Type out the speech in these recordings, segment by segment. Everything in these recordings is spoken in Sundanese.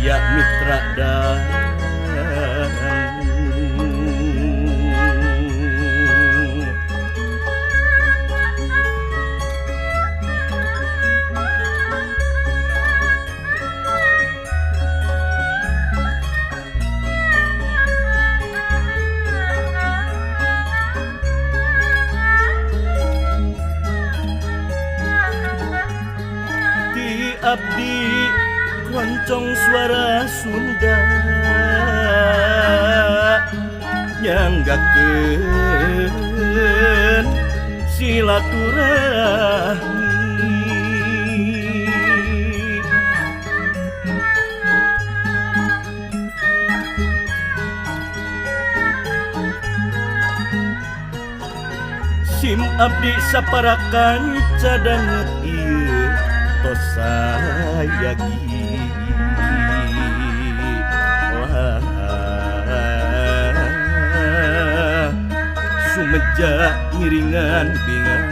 Aya mitra dangu. Ti abdi keroncong suara Sunda nyanggakeun silaturahmi. Sim abdi saparakan cadanget ieu tos sayagi. Wah, sumeja ngiringan bingah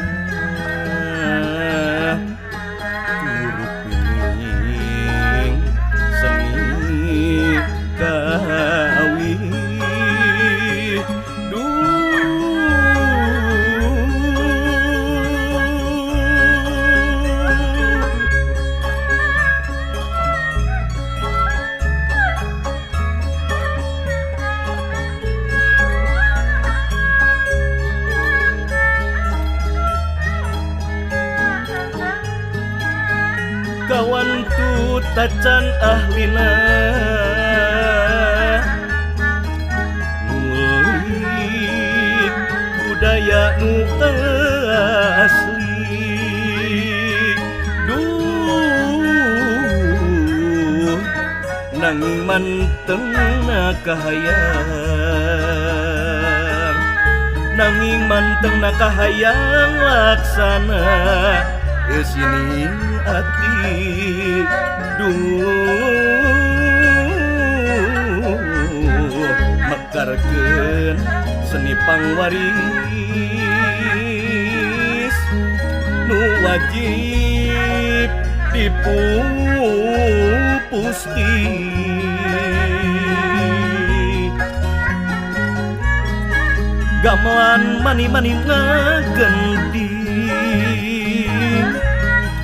turuk pining seni kawi. Kawan tu tacan ahlina ngulik budaya nu asli. Duh, nanging mantengna kahayang, nanging mantengna kahayang laksana eusini ati. Duh, mekarkeun seni pangwaris nu wajib dipupusti. Gamelan mani-mani ngagending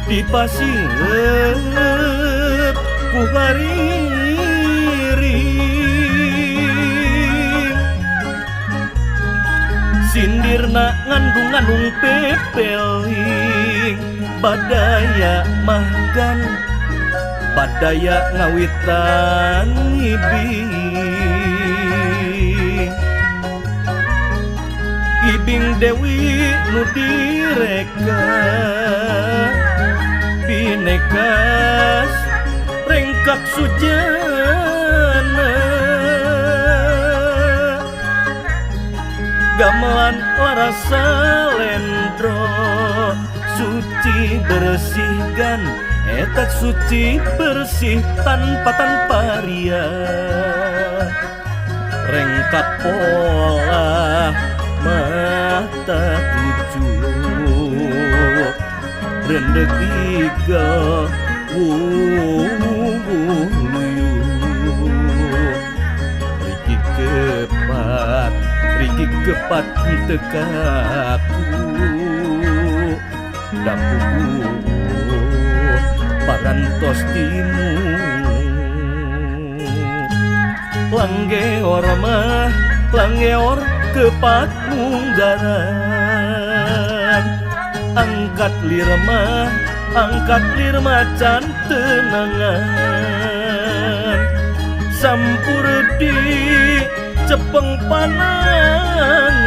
dipasieut ku hariring. Sindirna ngandung-ngandung pepeling badaya mahgan badaya ngawitan ibing. Ibing Dewi nu direka binekas rengkak sujana. Gamelan larasa lendro suci bersihkan etak suci bersih tanpa tanpa ria. Rengkak pola mata lucu rendek igel wuh luyu. Riki kepat teu kaku dapuku parantos timu. Langgeor mah langgeor kepat munggaran, angkat lir mah angkat lir macan tenangan. Sampur di cepeng panangan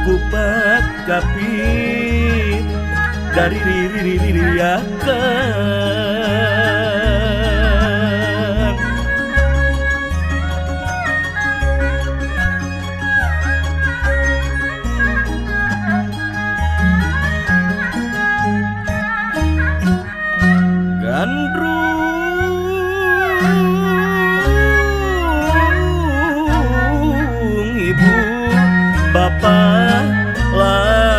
kupat kapi dari riri-riri-ririakan. Gandrung ibu bapak layuan.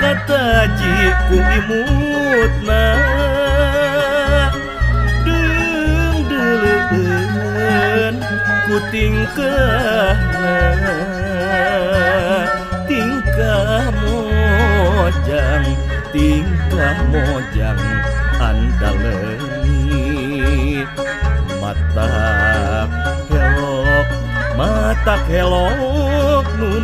Kataji ku imutna deung-deuleueun ku tingkahna, tingkah mojang, tingkah mojang andaleungit. Matak helok, matak helok nu